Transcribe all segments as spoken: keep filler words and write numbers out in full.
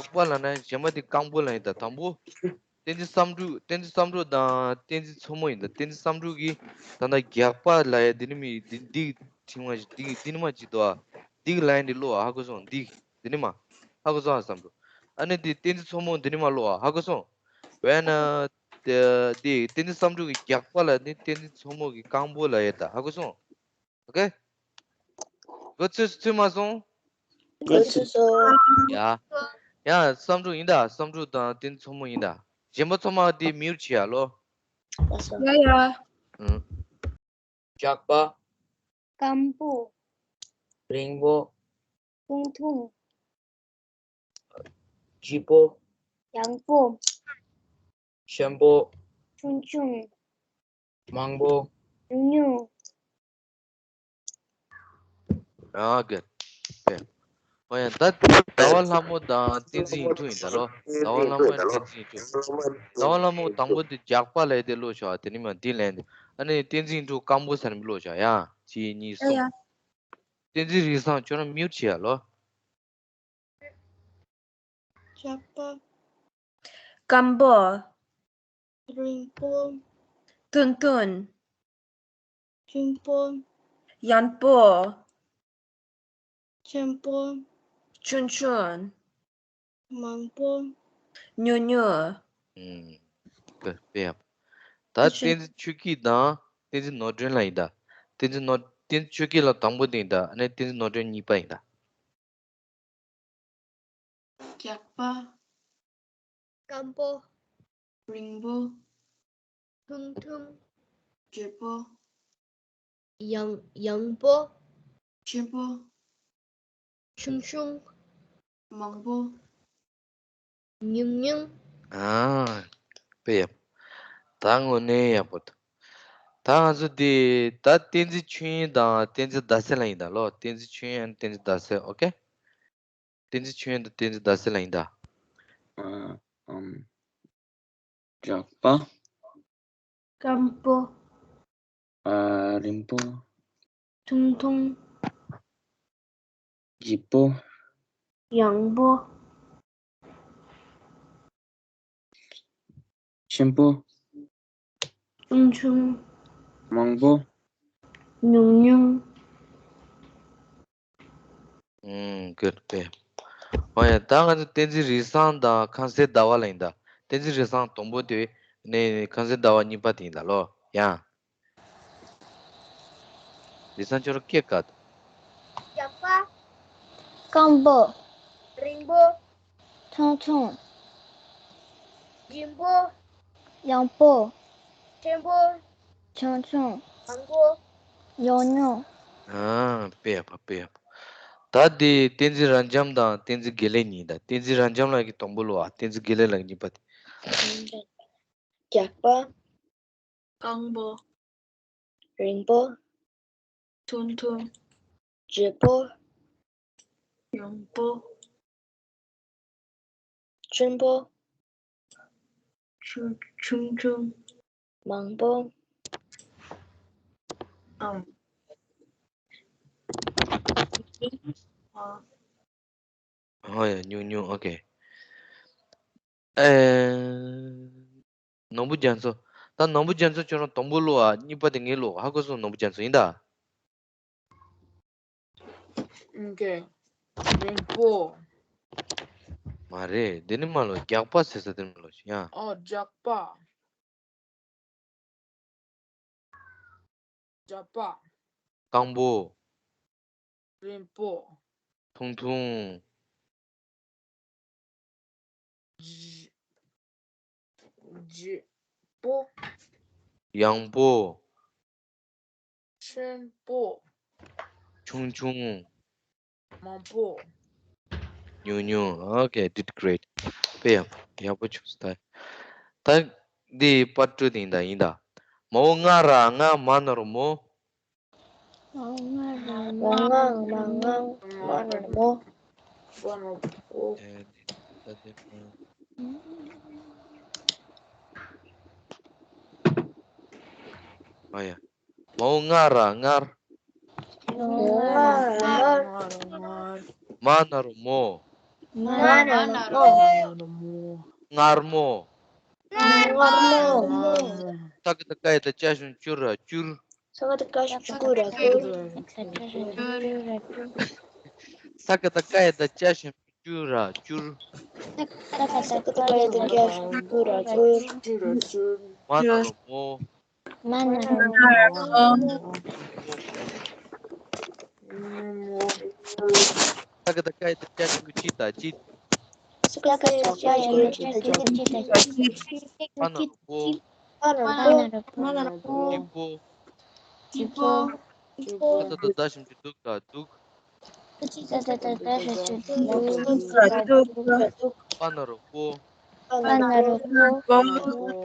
རྒྱགས་པ་ལབ་ན་གཞན་པ་དེ་རྐང་པོ་ལབ་ཡིན་ད། དང་པོ་བསྟན་འཛིན་བསམ་གྲུབ། བསྟན་འཛིན་བསམ་གྲུབ་དང་བསྟན་འཛིན་མཚོ་མོ་ཡིན་ད། བསྟན་འཛིན་བསམ་གྲུབ་ཀྱིས་ད་ལྟ་རྒྱགས་པ་ལབ་ཡ་འདི་ནི་མི་འདི་འདི་ཕྲེང་བ་ཞིག་འདི་འདི་ནི་མ་ཅིག་འདུག་ཨ། འདི་གི་ལ་ཡ་འདི་ཀློག་ཨ། ཧ་གོ་སོང་། འདི་འདི་ནི་མ་ཧ་གོ་སོང་ཨ། བསམ་གྲུབ། ཨ་ནི་འདི་བསྟན་འཛིན་མཚོ་མོ་འདི་ནི་མ་ཀློག་ཨ། ཧ་གོ་སོང་། བས་ན་དེ་དེ་བསྟན་འཛིན་བསམ་གྲུབ་ཀྱི་རྒྱགས་པ་ལབ་ནི་བསྟན་འཛིན་མཚོ་མོ་གི་རྐང་པོ་ལབ་ཡ་ད། ཧ་གོ་སོང་། ཨོ་ཁེ། གོ་ཚོད་ཚོད་མ་སོང་། གོ་ཚོད་སོང་། ཡ། ཡ་བསམ་གྲུབ་ཡིན་ད། བསམ་གྲུབ་དང་བསྟན་འཛིན་མཚོ་མོ་ཡིན་ད། གཞན་པ་ཚང་མ་དེ་མིའུཊ་བྱེད་ཡ་ལོ། ཡ་ཡ། ཨུ། རྒྱགས་པ། སྐམ་པོ། རིང་པོ། ཐུང་ཐུང་། ལྗིད་པོ། ཡང་པོ། ཆེན་པོ། ཆུང་ཆུང་། མང་པོ། ཉུང་ཉུང་། ཨ་གེ། ཨོ་ཡ། ད་ཟླ་བ་ལྷ་མོ་དང་བསྟན་འཛིན་ཡིག་དྲུག་ཡིན་ད་ལོ། ཟླ་བ་ལྷ་མོ་ཡང་བསྟན་འཛིན་ཡིག་དྲུག་ཟླ་བ་ལྷ་མོ་དང་པོ་དེ་རྒྱགས་པ་ལབ་དེ་ཀློག་ཤོག་དེ་ནི་མ་འདི་ལན་དེ། ཨ་ནི་བསྟན་འཛིན་ཡིག་དྲུག་སྐམ་པོ་ཟེར་ནི་ཀློག་ཤོག་ཡ། གཅིག་གཉིས་གསུམ། བསྟན་འཛིན་རིག་བཟང་ཁྱོད་རང་མིའུཊ་བྱེད་ཡ་ལོ། རྒྱགས་པ། སྐམ་པོ། རིང་པོ། ཐུང་ཐུང་། ལྗིད་པོ། ཡང་པོ། ཆེན་པོ། ཆུང་ཆུང་། མང་པོ། ཉུང་ཉུང་། ཨུམ། དཔེ་དཔེ་ཡག་པོ། ད་བསྟན་འཛིན་ཆོས་སྐྱིད་དང་བསྟན་འཛིན་ནོར་སྒྲོན་ལ་ཡིན་ད། བསྟན་འཛིན་ནོར་བསྟན་འཛིན་ཆོས་སྐྱིད་ལ་དང་པོ་དེ་ཡིན་ད། ཨ་ནི་བསྟན་འཛིན་ནོར་སྒྲོན་གཉིས་པ་ཡིན་ད། རྒྱགས་པ། སྐམ་པོ། རིང་པོ། ཐུང་ཐུང་། ལྗིད་པོ། ཡང་ཡང་པོ། ཆེན་པོ། ཆུང་ཆུང་། མང་པོ། ཉུང་ཉུང་། ཨ། དཔེ་ཡག་པོ། ད་དངོས་གནས་ཡག་པོ་འདུག་ད་ང་ཚོ་འདི་ད་བསྟན་འཛིན་ཆོས་དབྱིངས་དང་བསྟན་འཛིན་ཟླ་ཟེར་ལ་ཡིན་ད་ལོ། བསྟན་འཛིན་ཆོས་དབྱིངས་and བསྟན་འཛིན་ཟླ་ཟེར། ཨོ་ཁེ། བསྟན་འཛིན་ཆོས་དབྱིངས་དང་བསྟན་འཛིན་ཟླ་ཟེར་ལ་ཡིན་ད། ཨ། ཨམ། རྒྱགས་པ། སྐམ་པོ། ཨ། རིང་པོ། ཐུང་ཐུང་། ལྗིད་པོ། ཡང་པོ། ཆེན་པོ། ཆུང་ཆུང་། མང་པོ། ཉུང་ཉུང་། ཨུམ། གུཌ། དཔེ། ཨོ་ཡ། ད་ང་ཚོ་བསྟན་འཛིན་རིག་བཟང་དང་ཁང་གསར་ཟླ་བ་ལ་ཡིན་ད། བསྟན་འཛིན་རིག་བཟང་དང་པོ་དེ་ནས་ཁང་གསར་ཟླ་བ་གཉིས་པ་དེ་ཡིན་ད་ལོ། ཡ། རིག་བཟང་ཁྱོད་རང་སྐད་ག་ད། རྒྱགས་པ། སྐམ་པོ། རིང་པོ། ཆུང་ཆུང་། ལྗིད་པོ། ཡང་པོ། ཆེན་པོ། ཆུང་ཆུང་། མང་པོ། ཉུང་ཉུང་། ཨ། དཔེ་ཡག་པོ། དཔེ་ཡག་པོ། ད་དེ་བསྟན་འཛིན་རབ་འབྱམས་དང་བསྟན་འཛིན་དགེ་ལེགས་གཉིས་ད། བསྟན་འཛིན་རབ་འབྱམས་ལགས་ཀྱི་དང་པོ་ལོ། ཨ། བསྟན་འཛིན་དགེ་ལེགས་ལགས་ཀྱི་གཉིས་པ་དེ། རྒྱགས་པ། སྐམ་པོ། རིང་པོ། ཐུང་ཐུང་། ལྗིད་པོ། ཡང་པོ། ཆེན་པོ། ཆུ་ཆུང་ཆུང་། མང་པོ། ཨམ། ཨ། ཨོ་ཡ། ཉུང་ཉུང་། ཨོ་ཁེ། ཨེ། ནོར་བུ་རྒྱ་མཚོ། ད་ནོར་བུ་རྒྱ་མཚོ་ཁྱོད་རང་དང་པོ་ཀློག་ཨ། གཉིས་པ་དེ་ངས་ཀློག་ཧ་གོ་སོང་། ནོར་བུ་རྒྱ་མཚོ་ཡིན་ད། ཨོ་ཁེ། རིང་པོ། མ་རེད། འདི་ནི་མ་ཀློག་རྒྱགས་པ་ཟེར་ས་དེ་མ་ཀློག་ཡ། ཨོ། རྒྱགས་པ། རྒྱགས་པ། སྐམ་པོ། རིང་པོ། ཐུང་ཐུང་། ལྗི་ལྗིད་པོ། ཡང་པོ། ཆེན་པོ། ཆུང་ཆུང་། མང་པོ། ཉུང་ཉུང་། Okay, did great. དཔེ་ཡག་པོ། ཡག་པོ་བྱུང་སོང་ད། ད་འདི་པར་ཊུ་དེ་ཡིན་ད། ཡིན་ད། མ་འོ་ང་ར་ང་མ་ན་རོ་མོ། མ་འོ་ང་ར་ང་། མ་འོ་ང་ང་མ་ན་རོ་མོ། ཨེ། ད་དེ། ཨ་ཡ། མ་འོ་ང་ར་ངར། མ་འོ་ང་ར་ངར། མ་ན་རོ་མོ། མ་ན་རོ་མོ། མངར་མོ། མངར་མོ། ས་ཀ་བཏགས་སྐ་ཡ་བཏགས་སྐྱ་ཞབས་ཀྱུ་སྐྱུ་ར་སྐྱུར། ས་ཀ་བཏགས་སྐ་ཞབས་ཀྱུ་སྐུ་ར་སྐུར། ས་ཀ་བཏགས་སྐ་ཡ་བཏགས་སྐྱ་ཞབས་ཀྱུ་སྐྱུ་ར་སྐྱུར། ས་ཀ་བཏགས་སྐ་ཡ་བཏགས་སྐྱ་ཞབས་ཀྱུ་སྐུ་ར་སྐུར། མ་ན་རོ་མོ། མ་ན་རོ་མོ། ས་ཀ་བཏགས་སྐ་ཡ་བཏགས་སྐྱ་ཞབས་ཀྱུ་སྐྱི་ད་སྐྱིད། ས་ཀ་བཏགས་སྐ་ཡ་བཏགས་སྐྱ་ཞབས་ཀྱུ་སྐྱི་ད་སྐྱིད། པ་ན་རོ་པོ། པ་ན་རོ་པོ། སྐྱིད་པོ། སྐྱིད་པོ། ས་ཏ་བཏགས་སྡ་ཞབས་ཀྱུ་སྡུ་ག་སྡུག། ས་ཏ་བཏགས་སྡ་ཞབས་ཀྱུ་སྡུ་ག་སྡུག། པ་ན་རོ་པོ། པ་ན་རོ་པོ།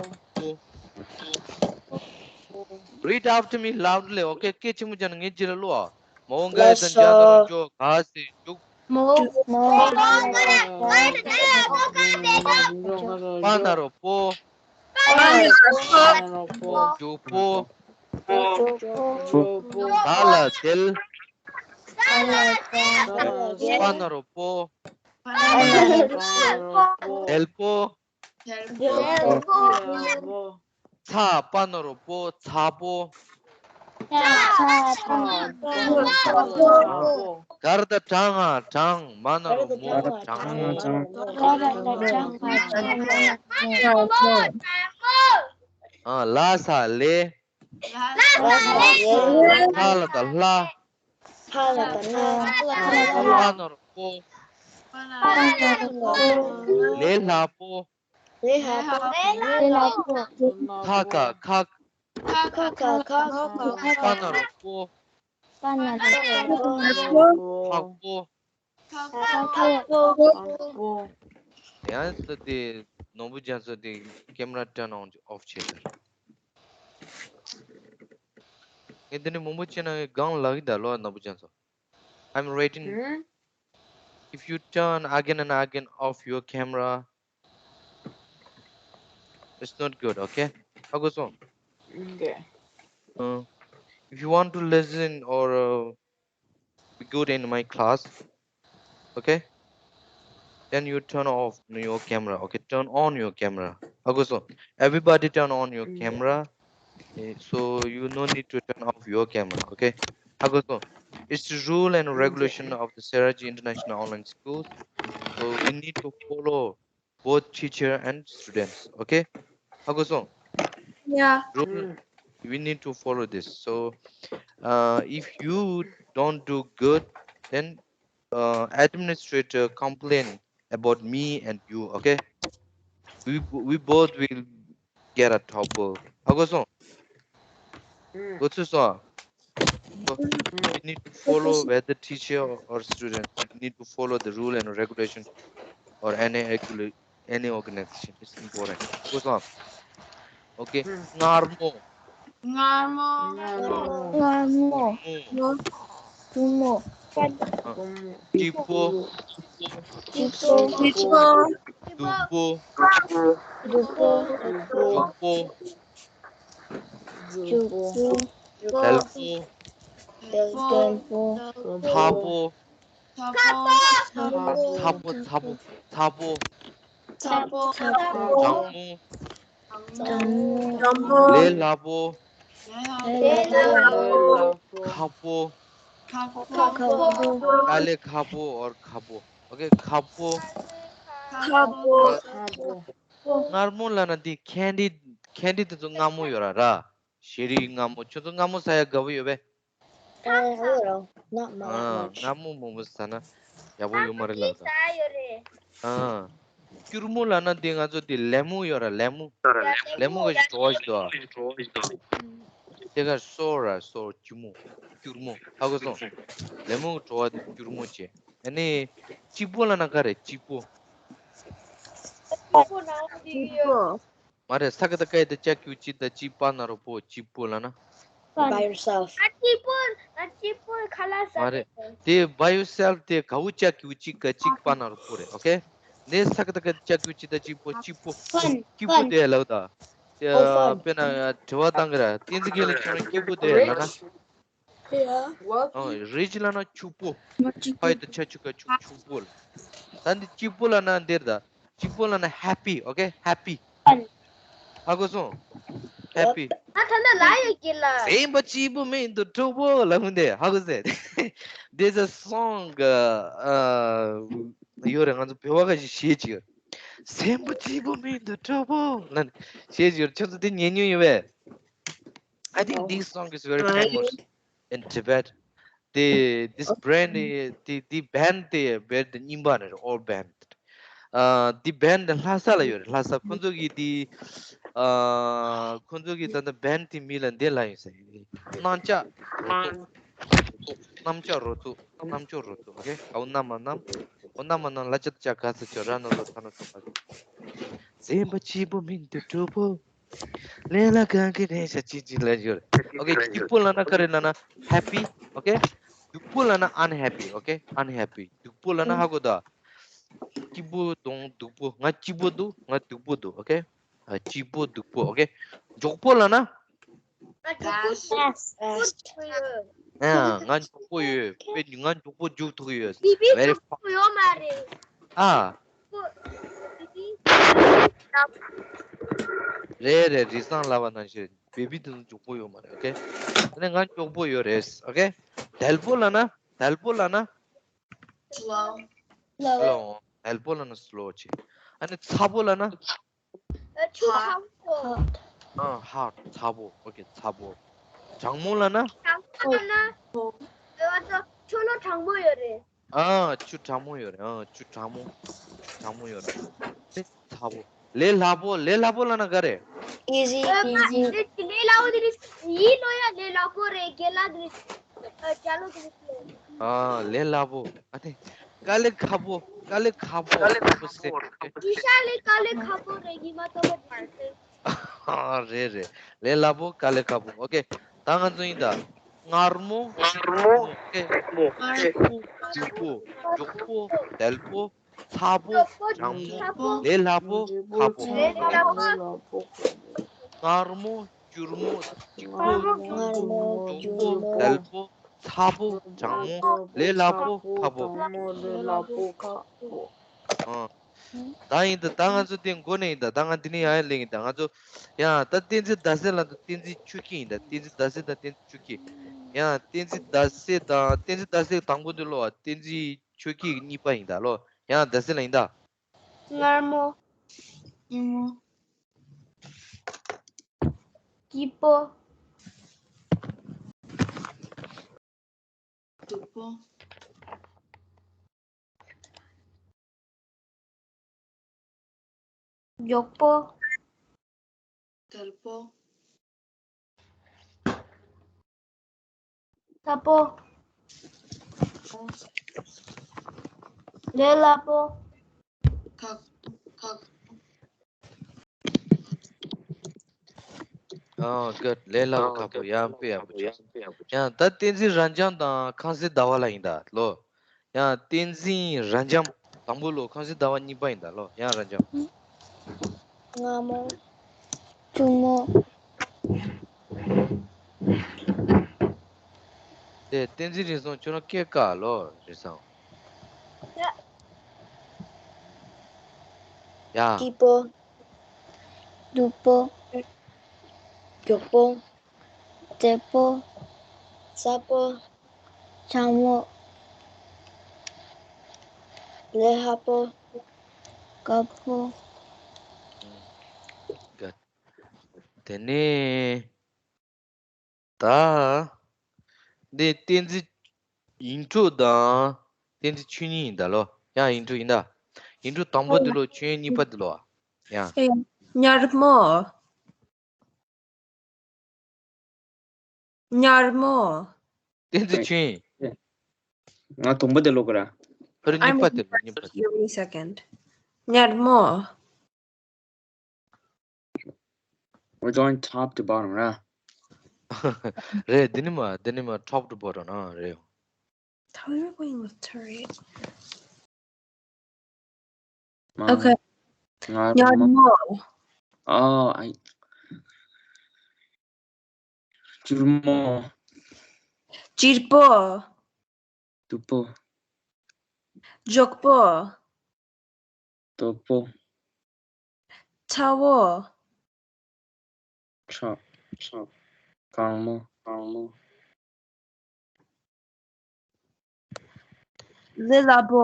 Read after me loudly, okay? སྐད་ཆེན་པོ་བྱས་ནས་ངའི་རྗེས་ལ་ཀློག་ཨ། མ་འོངས་པ་ལ་ཡ་དང་འཇའ་ན་རོ་མགྱོགས། ག་ས་མགྱོགས། མ་འོངས་པ་ལ་ཡ་དང་འཇའ་ན་རོ་མགྱོགས། པ་ན་རོ་པོ། པ་ན་རོ་པོ། མགྱོགས་པོ། མགྱོགས་པོ། ད་ལ་དལ། པ་ན་རོ་པོ། དལ་པོ། ཚ། པ་ན་རོ་པོ། ཚ་པོ། ག་ར་བཏགས་གྲ་ང་གྲང་། མ་ན་རོ་མོ། གྲང་མོ། ལ་ས་ལེ། ལ་ས་བཏགས་ལྷ། ལྷ་ལ་བཏགས་ལྷ། ལྷ་ན་རོ་ལྷ་པོ། ལྷ་ན་རོ་ལྷ། ལྷ་པོ། ལྷ་པོ། ལྷ་པོ། ལྷ་པོ། ཁ་ག་ཁག། ཁ་ག་ཁག། པ་ན་རོ་པོ། པ་ན་རོ་པོ། ཕག་པོ། ཕག་པོ། ཡང་ད་དེ་ནོར་བུ་རྒྱ་མཚོ་དེ་camera turn on off བྱས་ཟེར། ངས་འདི་ནས་མང་པོ་བྱས་ན་ངས་སྒང་ལ་གི་ད་ལོ་ནོར་བུ་རྒྱ་མཚོ། I'm writing. Hmm? If you turn again and again off your camera, it's not good, okay? ཧ་གོ་སོང་། Okay. Uh, if you want to listen or uh, be good in my class, okay? Then you turn off your camera, okay? Turn on your camera. ཧ་གོ་སོང་། Everybody turn on your camera. Eh, so you no need to turn off your camera, okay? ཧ་གོ་སོང་། It's the rule and regulation of the Seraji International Online Schools. So we need to follow both teacher and students, okay? ཧ་གོ་སོང་། Yeah. Rule, we need to follow this. So, uh, if you don't do good, then uh, administrator complain about me and you, okay? We we both will get a topper. ཧ་གོ་སོང་། གོ་ཚོད་སོང་། So, we need to follow whether teacher or student. We need to follow the rule and regulation or any regula- any organization. It's important. ཧ་གོ་སོང་། Okay. མངར་མོ། མངར་མོ། མངར་མོ། མོ། མོ། སྐྱིད་པོ། སྐྱིད་པོ། སྡུག་པོ། སྡུག་པོ། མགྱོགས་པོ། མགྱོགས་པོ། དལ་པོ། དལ་པོ། ཚ་པོ། ཚ་པོ། ཚ་པོ། ཚ་པོ། ཚ་པོ། གྲང་མོ། གྲང་མོ། ལས་སླ་པོ། ལས་སླ་པོ། ཁག་པོ། ཁག་པོ། དཀའ་ལས་ཁག་པོ་or ཁག་པོ། Okay, ཁག་པོ། ཁག་པོ། མངར་མོ་ལབ་ན་འདི་candy, candy དེ་ཚོ་མངར་མོ་ཡོད་ར་ར། ཤེ་རི་མངར་མོ། ཁྱོད་ཚོ་མངར་མོ་ཟ་ཡ་དགའ་པོ་ཡོད་པས། ཨ། ཨ། མངར་མོ་མང་པོ་ཟ་ན་ཡག་པོ་ཡོད་མ་རེད་ལབ་ད། ཨ། སྐྱུར་མོ་ལབ་ན་འདི་ང་ཚོ་འདི་ལེ་མོ་ཡོད་ར། ལེ་མོ། ལེ་མོ་གི་བྲོ་བ་ཞིག་འདུག་ཨ། དེ་ག་སོ་ར་སོ་སྐྱུར་མོ། སྐྱུར་མོ། ཧ་གོ་སོང་། ལེ་མོ་གི་བྲོ་བ་དེ་སྐྱུར་མོ་བྱས། ཨ་ནི་སྐྱིད་པོ་ལབ་ན་ག་རེ། སྐྱིད་པོ། སྐྱིད་པོ། མ་རེད། ས་ཀ་བཏགས་སྐ་ཡ་བཏགས་སྐྱ་གི་གུ་སྐྱི་ད་སྐྱི། པ་ན་རོ་པོ། སྐྱིད་པོ་ལབ་ན། By yourself. ང་སྐྱིད་པོ། ང་སྐྱིད་པོ་ཁ་ལག་ཟ། མ་རེད། དེ་by yourself དེ་ག་གུ་སྐྱ་གི་གུ་སྐྱི། ག་གཅིག་པ་ན་རོ་པོ་རེད། Okay? དེ་ས་ཀ་བཏགས་སྐ་ཡ་བཏགས་སྐྱ་གི་གུ་སྐྱི་ད་སྐྱིད་པོ། སྐྱིད་པོ། Fun. སྐྱིད་པོ། Fun. དེ་ལབ་ད། དེ། Oh, fun. དཔེར་ན་དྲི་བ་བཏང་གི་ར། བསྟན་འཛིན་དགེ་ལེགས་ཁྱོད་རང་སྐྱིད་པོ་དེ་ལབ་ན། ཡ། ཨ། རིཆ་ལབ་ན་ཕྱུག་པོ། ཕ་ཡི་ཏ་ཆ་ཕྱུ་ག་ཕྱུག་ཕྱུག་པོ་ལ། ད་འདི་སྐྱིད་པོ་ལབ་ན་འདིར་ད། སྐྱིད་པོ་ལབ་ན་ཧེ་པི། ཨོ་ཀེ། ཧེ་པི། ཧ་གོ་སོང་། ཧེ་པི། ཨ་ཐ་ན་ལ་ཡོད་ཀྱི་ལ། སེམས་པ་སྐྱིད་པོ་མིན་འདུག་གྲོགས་པོ་ལབ་མི་འདི་ཧ་གོ་སོང་། There's a song, uh, ཡོད་རེད། ང་ཚོ་བོད་པ་ག་ཞིག་གཞས་ཅིག་ཡོད། སེམས་པ་སྐྱིད་པོ་མིན་འདུག་གྲོགས་པོ་ལབ་ནས་གཞས་ཅིག་ཡོད། ཁྱོད་ཚོ་འདི་ཉན་མྱོང་ཡོད་པས། I think this song is very famous in Tibet. དེ་this brand དེ་དེ་band དེ་band རྙིང་པ་རེད། Old band. ཨ། དེ་band དེ་ལྷ་ས་ལ་ཡོད་རེད། ལྷ་ས། ཁོང་ཚོ་གི་དེ། ཨ། ཁོང་ཚོ་གི་ད་ལྟ་band དེ་མིང་ལ་འདི་ལབ་ཡིན་ཟེར། གནམ་ལྕགས་རོ་ཐུག་གནམ་ལྕགས་རོ་ཐུག་གནམ་ལྕགས་རོ་ཐུག་ཨོ་ཀེ། ཨའུ་ན་མ་ནམ། ཨོ་ན་མ་ནམ། ལ་ཅ་ཏ་ཅ་ག་ས་ཅོ་ར་ན་ལོ་ཐ་ན་ཐོ་ག། སེམས་པ་སྐྱིད་པོ་མིན་འདུག་གྲོགས་པོ། ལས་ལ་གང་གི་རེད་ཤ་ཅི་ཅི་ལ་ཡོད། ཨོ་ཀེ། སྐྱིད་པོ་ལབ་ན་ག་རེ་ལབ་ན་ཧེ་པི། ཨོ་ཀེ། སྡུག་པོ་ལབ་ན་ཨན་ཧེ་པི། ཨོ་ཀེ། ཨན་ཧེ་པི། སྡུག་པོ་ལབ་ན་ཧ་གོ་ད། སྐྱིད་པོ་དང་སྡུག་པོ། ང་སྐྱིད་པོ་འདུག་ང་སྡུག་པོ་འདུག་ཨོ་ཀེ། ཨ། སྐྱིད་པོ་སྡུག་པོ། ཨོ་ཀེ། མགྱོགས་པོ་ལབ་ན། ང་མགྱོགས་པོ་ཡོད། ཨ། ང་མགྱོགས་པོ་ཡོད། དཔེ་ང་མགྱོགས་པོ་རྒྱུགས་ཐུབ་ཀྱི་ཡོད། བི་བི་very མགྱོགས་པོ་ཡོད་མ་རེད། ཨ། རེད་རེད། རི་སང་ལབ་པ་ནང་བཞིན་བེ་བི་དེ་ཚོ་མགྱོགས་པོ་ཡོད་མ་རེད། ཨོ་ཀེ། ཨ་ནི་ང་མགྱོགས་པོ་ཡོད་རེད། ཨོ་ཀེ། དལ་པོ་ལབ་ན། དལ་པོ་ལབ་ན། slow slow. དལ་པོ་ལབ་ན་slow ཆེ། ཨ་ནི་ཚ་པོ་ལབ་ན། ཨ། ཆུ་ཚ་པོ། ཨ། hot ཚ་པོ། ཨོ་ཀེ། ཚ་པོ། གྲང་མོ་ལབ་ན། གྲང་མོ་ལབ་ན། ཨ། ཆུ་ལོག་གྲང་མོ་ཡོད་རེད། ཨ། ཆུ་གྲང་མོ་ཡོད་རེད། ཨ། ཆུ་གྲང་མོ། གྲང་མོ་ཡོད་རེད། ཚ་པོ། ལས་སླ་པོ། ལས་སླ་པོ་ལབ་ན་ག་རེ། easy easy. ལས་སླ་པོ་དེ་རེད། ཡིན་ལོ་ཡ། ལས་སླ་པོ་རེད། རྒན་ལགས་དེ་རེད། ཨ། ལས་སླ་པོ། ཨ་ནི། དཀའ་ལས་ཁག་པོ། དཀའ་ལས་ཁག་པོ། ཁག་པོ་ཟེར། ཇུ་ཤ་ལས་དཀའ་ལས་ཁག་པོ་རེད། ཉི་མ་ཐོག་པ་དེ་རེད། ཨ། རེད་རེད། ལས་སླ་པོ། དཀའ་ལས་ཁག་པོ། ཨོ་ཀེ། ད་ང་ཚོ་ཡིན་ད། མངར་མོ། མངར་མོ། ཨོ་ཀེ། མངར་མོ། སྐྱིད་པོ། མགྱོགས་པོ། དལ་པོ། ཚ་པོ། གྲང་མོ། ལས་སླ་པོ། ཁག་པོ། མངར་མོ། སྐྱུར་མོ། སྐྱིད་པོ། མངར་མོ། མགྱོགས་པོ། དལ་པོ། ཚ་པོ། གྲང་མོ། ལས་སླ་པོ། ཁག་པོ། ཨ། ད་ཡིན་ད། ད་ང་ཚོ་དེ་མགོ་ནས་ཡིན་ད། ད་ང་འདི་ནས་ཡང་ཡང་ལེན་ཡིན་ད། ང་ཚོ་ཡང་ད་བསྟན་འཛིན་ཟླ་ཟེར་ལ་ད་བསྟན་འཛིན་ཆོས་སྐྱིད་ཡིན་ད། བསྟན་འཛིན་ཟླ་ཟེར་དང་བསྟན་འཛིན་ཆོས་སྐྱིད། ཡང་བསྟན་འཛིན་ཟླ་ཟེར་དང་། བསྟན་འཛིན་ཟླ་ཟེར་དང་པོ་འདི་ལོ། བསྟན་འཛིན་ཆོས་སྐྱིད་གཉིས་པ་ཡིན་ད་ལོ། ཡང་ཟླ་ཟེར་ལ་ཡིན་ད། མངར་མོ། སྐྱིད་མོ། སྐྱིད་པོ། སྡུག་པོ། མགྱོགས་པོ། དལ་པོ། ཚ་པོ། ལས་སླ་པོ། ཁག་ཁག་ཨ། good. ལས་སླ་པོ། ཁག་པོ། ཡང་དཔེ་ཡག་པོ་བྱུང་སོང་། ཡང་ད་བསྟན་འཛིན་རབ་འབྱམས་དང་ཁང་གསེར་ཟླ་བ་ལ་ཡིན་ད་ལོ། ཡང་བསྟན་འཛིན་རབ་འབྱམས་དང་པོ་ལོ། ཁང་གསེར་ཟླ་བ་གཉིས་པ་ཡིན་ད་ལོ། ཡང་རབ་འབྱམས། མངར་མོ། ཆུ་མོ། དེ་བསྟན་འཛིན་རིག་བཟང་ཁྱོད་རང་སྐད་བཀག་ལོ། རིག་བཟང་། ཡ། སྐྱིད་པོ། སྡུག་པོ། མགྱོགས་པོ། བདེ་པོ། ཚ་པོ། གྲང་མོ། ལས་སླ་པོ། དཀར་པོ། དེ་ནས་ད་འདི་བསྟན་འཛིན་ཡིན་དྲུག་དང་བསྟན་འཛིན་ཆོས་ཉིད་ཡིན་ད་ལོ། ཡང་ཡིན་དྲུག་ཡིན་ད། ཡིན་དྲུག་དང་པོ་འདི་ལོ། ཆོས་ཉིད་གཉིས་པ་འདི་ལོ། ཡང་། ཨེ། མངར་མོ། མངར་མོ། བསྟན་འཛིན་ཆོས་ཉིད། ང་དང་པོ་དེ་ལོ་ག་ར། ཨ་རེ། གཉིས་པ་དེ་ལོ། གཉིས་པ་དེ། Give me a second. མངར་མོ། We're going top to bottom, right? རེད། འདི་ནི་མ། འདི་ནི་མ། top to bottom ན་རེད། How are we going with turret? Okay. མངར་མོ། ཨ། ཨ། སྐྱུར་མོ། སྐྱིད་པོ། སྡུག་པོ། མགྱོགས་པོ། སྡུག་པོ། ཁྲ་བོ། ཁྲ། ཁྲ། གང་མོ། གང་མོ། ལས་སླ་པོ།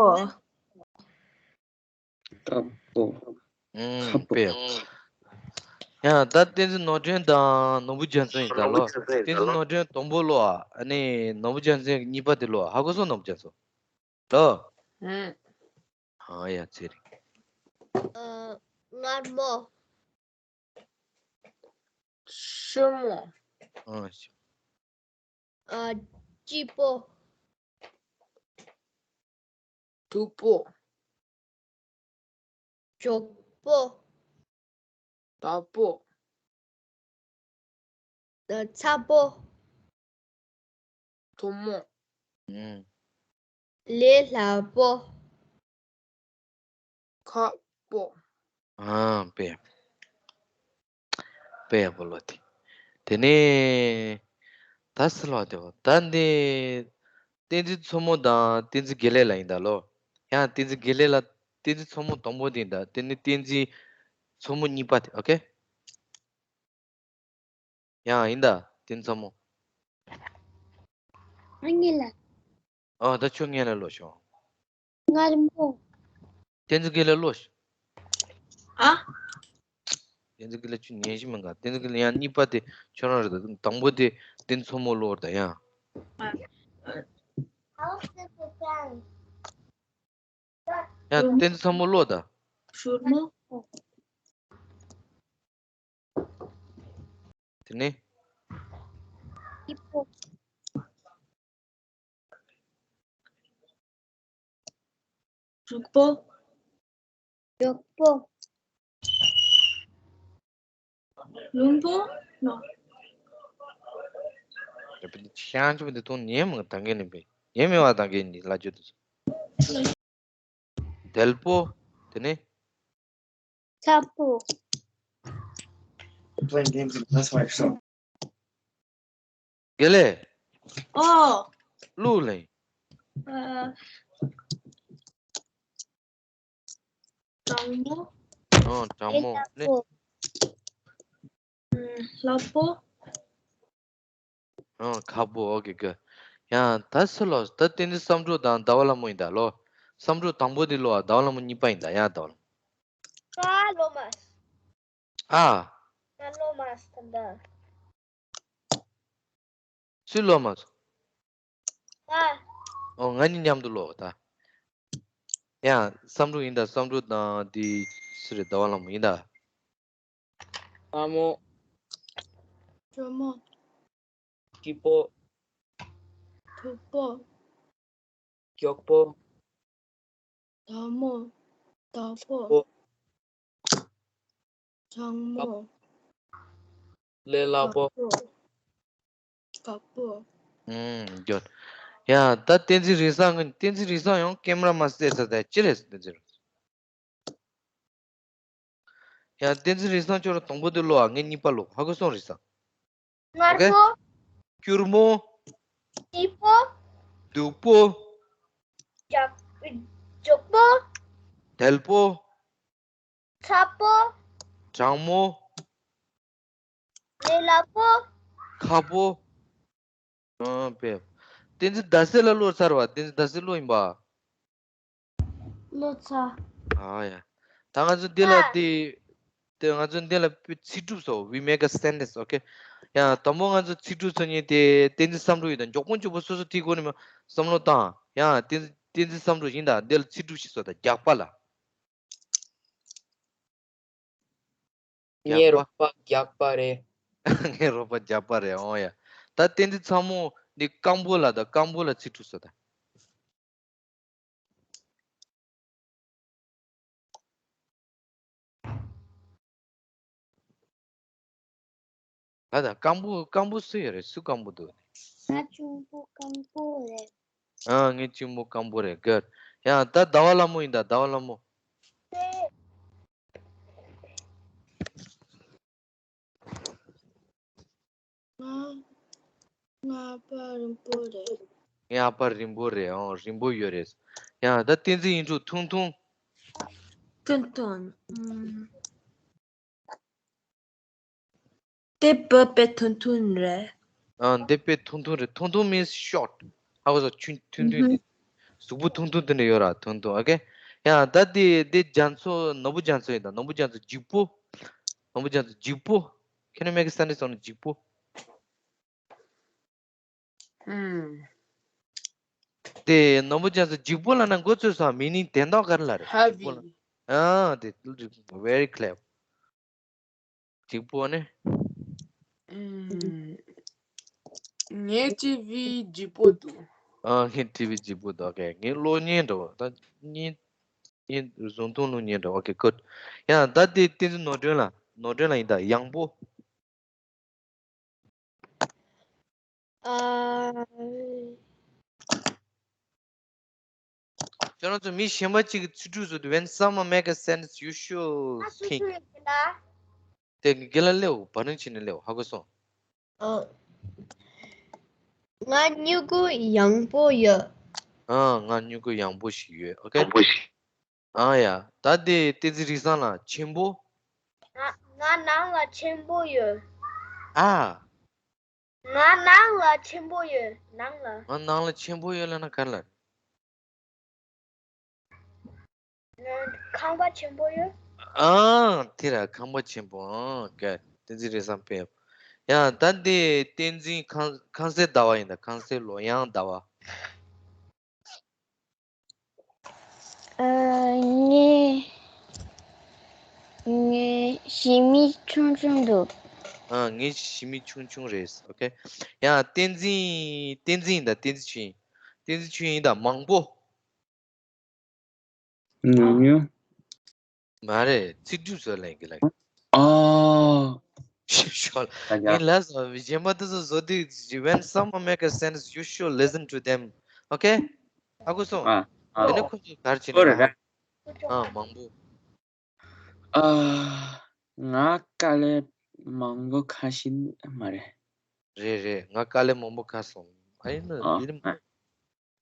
སླ་པོ། ཨུམ། ཁ་པོ། དཔེ་ཡག་ཡང་ད་བསྟན་འཛིན་ནོར་སྒྲོན་དང་ནོར་བུ་རྒྱ་མཚོ་ཡིན་ད་ལོ། བསྟན་འཛིན་ནོར་སྒྲོན་དང་པོ་ལོ། ཨ་ནི་ནོར་བུ་རྒྱ་མཚོ་གཉིས་པ་དེ་ལོ། ཧ་གོ་སོང་། ནོར་བུ་རྒྱ་མཚོ་ལོ། ཨུམ། ཨ་ཡ་ཚེ་རིང་། ཨ། མངར་མོ། ཞིམ་མོ། ཨ། ཞིམ། ཨ། སྐྱིད་པོ། སྡུག་པོ། མགྱོགས་པོ། སྡུག་པོ། ཨ། ཚ་པོ། མཐུག་མོ། ཨུམ། ལས་སླ་པོ། ཁག་པོ། ཨ། དཔེ། དཔེ་ཡག་པོ་ལོ་དེ། དེ་ནས་ད་སི་ལོ་དེ་བ་ད་འདི་བསྟན་འཛིན་མཚོ་མོ་དང་བསྟན་འཛིན་དགེ་ལེགས་ལ་ཡིན་ད་ལོ། ཡང་བསྟན་འཛིན་དགེ་ལེགས་ལ་བསྟན་འཛིན་མཚོ་མོ་དང་པོ་དེ་ཡིན་ད། དེ་ནས་བསྟན་འཛིན་མཚོ་མོ་གཉིས་པ་དེ། ཨོ་ཁེ། ཡང་ཡིན་ད། བསྟན་འཛིན་མཚོ་མོ། ཨ་ནི་ལ། ཨ། ད་ཁྱོད་ངན་ལ་ལོ་ཤོག་མངར་མོ། བསྟན་འཛིན་དགེ་ལེགས་ལོ་ཤོག་ཨ། བསྟན་འཛིན་དགེ་ལེགས་ཁྱོད་ཉན་ཤེས་མི་འདུག་བསྟན་འཛིན་དགེ་ལེགས་ཡང་གཉིས་པ་དེ་ཁྱོད་རང་རེད་ད། དང་པོ་དེ་བསྟན་འཛིན་མཚོ་མོ་ལོ་རེད་ད་ཡང་། ཨ། ཡང་བསྟན་འཛིན་མཚོ་མོ་ལོ་ད། ཞུར་མོ། དེ་ནས། སྐྱིད་པོ། རུག་པོ། མགྱོགས་པོ། ལུང་པོ། ནོ། ཤང་ཆུ་འདི་ཐོང་ཉེ་མོ་དང་གེ་ནི་པེ། ཉེ་མེ་བ་དང་གེ་ནི་ལ་ཇུ་དུ། དལ་པོ། དེ་ནས། ཚ་པོ། དགེ་ལེགས། ཨོ། ལུག་ལེན། ཨ། གྲང་མོ། ཨོ། གྲང་མོ། ལས་སླ་པོ། ཨ། སླ་པོ། ཨ། ཁག་པོ། ཨོ་ཁེ་གི། ཡང་ད་སུ་ལོ། ད་བསྟན་འཛིན་བསམ་གྲུབ་དང་ཟླ་བ་ལྷ་མོ་ཡིན་ད་ལོ། བསམ་གྲུབ་དང་པོ་འདི་ལོ། ཟླ་བ་ལྷ་མོ་གཉིས་པ་ཡིན་ད། ཡང་ཟླ་བ་ལྷ་མོ། ང་ལོ་མ། ཨ། ང་ལོ་མ་སྟན་ད། སུས་ལོ་མ་སོང་། ཨ། ཨོ། ང་གཉིས་མཉམ་དུ་ལོ་ད། ཡང་བསམ་གྲུབ་ཡིན་ད། བསམ་གྲུབ་དང་འདི་སུ་རེད། ཟླ་བ་ལྷ་མོ་ཡིན་ད། ལྷ་མོ། ཇོ་མོ། སྐྱིད་པོ། སྡུག་པོ། མགྱོགས་པོ། དལ་མོ། དལ་པོ། པོ། གྲང་མོ། ལས་སླ་པོ། ཁག་པོ། ཁག་པོ། ཨུམ། ཡོད། ཡ། ད་བསྟན་འཛིན་རིན་བཟང་གི། བསྟན་འཛིན་རིན་བཟང་ཡང་ཀེམ་ར་མ་བསད་ས་ད་ཅི་རེད། བསྟན་འཛིན་རིན་བཟང་། ཡང་བསྟན་འཛིན་རིན་བཟང་ཁྱོད་རང་དང་པོ་དེ་ལོ། ཨ། ངས་གཉིས་པ་ལོ། ཧ་གོ་སོང་རིན་བཟང་། མངར་པོ། སྐྱུར་མོ། སྐྱིད་པོ། སྡུག་པོ། མགྱོགས་པོ། དལ་པོ། ཚ་པོ། གྲང་མོ། ལས་སླ་པོ། ཁག་པོ། ཨ། དཔེ། བསྟན་འཛིན་ཟླ་ཟེར་ལ་ལོ་ཚར་བ། བསྟན་འཛིན་ཟླ་ཟེར་ལོ་ཡིན་པ། ལོ་ཚ། ཨ་ཡ། ད་ང་ཚོ་འདི་ལ་ཨ། དེ། དེ་ང་ཚོ་འདི་ལ་ཚིག་གྲུབ་བཟོ། We make a sentence, okay? ཡང་དང་པོ་ང་ཚོ་ཚིག་གྲུབ་བཟོ་མཁན་དེ་བསྟན་འཛིན་བསམ་གྲུབ་ཡིན་ད། མགྱོགས་པོ་མགྱོགས་པོ་སོ་སོ་དེའི་སྒོ་ནས་མ་བསམ་བློ་བཏང་། ཡང་བསྟན་བསྟན་འཛིན་བསམ་གྲུབ་ཡིན་ད། འདི་ལ་ཚིག་གྲུབ་ཞིག་བཟོ་ད། རྒྱགས་པ་ལ། ངའི་རོགས་པ་རྒྱགས་པ་རེད། ངའི་རོགས་པ་རྒྱགས་པ་རེད། འོ་ཡ། ད་བསྟན་འཛིན་ཚ་མོ་འདི་སྐམ་པོ་ལ། ད་སྐམ་པོ་ལ་ཚིག་གྲུབ་བཟོ་ད། ད་ད་སྐམ་པོ། སྐམ་པོ་སུ་ཡོད་རེད། སུ་སྐམ་པོ་འདུག་ང་གཅུང་པོ་སྐམ་པོ་རེད། ཨ། ངའི་གཅུང་པོ་སྐམ་པོ་རེད། གར། ཡང་ད་ཟླ་བ་ལྷ་མོ་ཡིན་ད། ཟླ་བ་ལྷ་མོ། ང་ ངའི་ཨ་ཕ་རིང་པོ་རེད། ངའི་ཨ་ཕ་རིང་པོ་རེད། ཨོ། རིང་པོ་ཡོད་རེད། ཡང་ད་བསྟན་འཛིན་ཡིན་དྲུག་ཐུང་ཐུང་། ཐུང་ཐུང་། ཨུམ། དེ་བོད་པའི་ཐུང་ཐུང་རེད། ཨ། འདི་དཔེ་ཐུང་ཐུང་རེད། ཐུང་ཐུང་means short. ཧ་གོ་སོང་། ཆུང་ཐུང་ཐུང་དེ། གཟུགས་པོ་ཐུང་ཐུང་དེ་འདྲ་ཡོད་ར། ཐུང་ཐུང་། ཨོ་ཁེ། ཡང་ད་དེ་དེ་རྒྱ་མཚོ། ནོར་བུ་རྒྱ་མཚོ་ཡིན་ད། ནོར་བུ་རྒྱ་མཚོ་ལྗིད་པོ། ནོར་བུ་རྒྱ་མཚོ་ལྗིད་པོ། Can you make a sentence on ལྗིད་པོ། ཨུམ། དེ་ནོར་བུ་རྒྱ་མཚོ་ལྗིད་པོ་ལབ་ན་མགོ་ཚོས་སོང་། meaning དོན་དག་ག་རེ་ལབ་རེད། ལྗིད་པོ་ལབ། ཧེ་བི། ཨ། དེ་very clever. ལྗིད་པོ་ནི། ཨུམ། ངའི་ཊི་ཝི་ལྗིད་པོ་འདུག་ཨ། ངའི་ཊི་ཝི་ལྗིད་པོ་འདུག་ཨོ་ཁེ། ངའི་གློག་བརྙན་འདྲ་བོ། ད་བརྙན། བརྙན། བཟུང་ཐུང་གློག་བརྙན་འདྲ་བོ། ཨོ་ཁེ། good. ཡང་ད་དེ་བསྟན་འཛིན་ནོར་སྒྲོན་ལགས། ནོར་སྒྲོན་ལགས་ཡིན་ད། ཡང་པོ། ཨ། ཁྱོད་རང་ཚོ་མི་གཞན་པ་གཅིག་གིས་ཚིག་གྲུབ་བཟོ་དུས། When someone make a sentence, you should think. དེ་གི་ལ་སླེབས། བར་ན་ཕྱིན་ནས་སླེབས། ཧ་གོ་སོང་། ཨ། ང་སྨྱུ་གུ་ཡང་པོ་ཡོད། ཨ། ང་སྨྱུ་གུ་ཡང་པོ་ཞིག་ཡོད། ཨོ་ཁེ། ཡང་པོ་ཞིག་ཨ་ཡ། ད་དེ་བསྟན་འཛིན་རིག་བཟང་ལགས། ཆེན་པོ། ང་ང་ནང་ལ་ཆེན་པོ་ཡོད། ཨ། ང་ནང་ལ་ཆེན་པོ་ཡོད། ནང་ལ། ང་ནང་ལ་ཆེན་པོ་ཡོད་ལབ་ན་ག་རེ་ལབ། ང་ཁང་པ་ཆེན་པོ་ཡོད། ཨ། དེ་ར། ཁང་པ་ཆེན་པོ། ཨ། ག་བསྟན་འཛིན་རིག་བཟང་དཔེ་ཡག་ཡང་ད་འདི་བསྟན་འཛིན་ཁང་ཁང་གསལ་ཟླ་བ་ཡིན་ད། ཁང་གསལ་ལོ་ཡང་ཟླ་བ། ཨ། ངའི་ངའི་ཞི་མི་ཆུང་ཆུང་འདུག་ཨ། ངའི་ཞི་མི་ཆུང་ཆུང་རེད། ཨོ་ཁེ། ཡང་བསྟན་འཛིན། བསྟན་འཛིན་ཡིན་ད། བསྟན་འཛིན་ཆོས་དབྱིངས། བསྟན་འཛིན་ཆོས་དབྱིངས་ཡིན་ད། མང་པོ། ཉུང་ཉུང་། མ་རེད། ཚིག་གྲུབ་བཟོ་ལེན་གི་ལ། ཨ། ཤོག་ཨ་ཡ། ངས་ལབ་སོང་། གཞན་པ་དེ་ཚོ་བཟོ་དུས། When someone make a sentence, you should listen to them. ཨོ་ཁེ། ཧ་གོ་སོང་། ཨ། ཨ། དེ་ནས་ཁོ་ཚོས་ག་རེ་བྱས་ནས། ཨོ་རེད་རེད། ཨ། མང་པོ། ཨ། ང་དཀའ་ལས་མང་པོ་ཁ་ཤས་མ་རེད། རེད་རེད། ང་དཀའ་ལས་མང་པོ་ཁ་སོང་། ཨ་ཡིན་ན། ཨ། ལིལ། ཨ།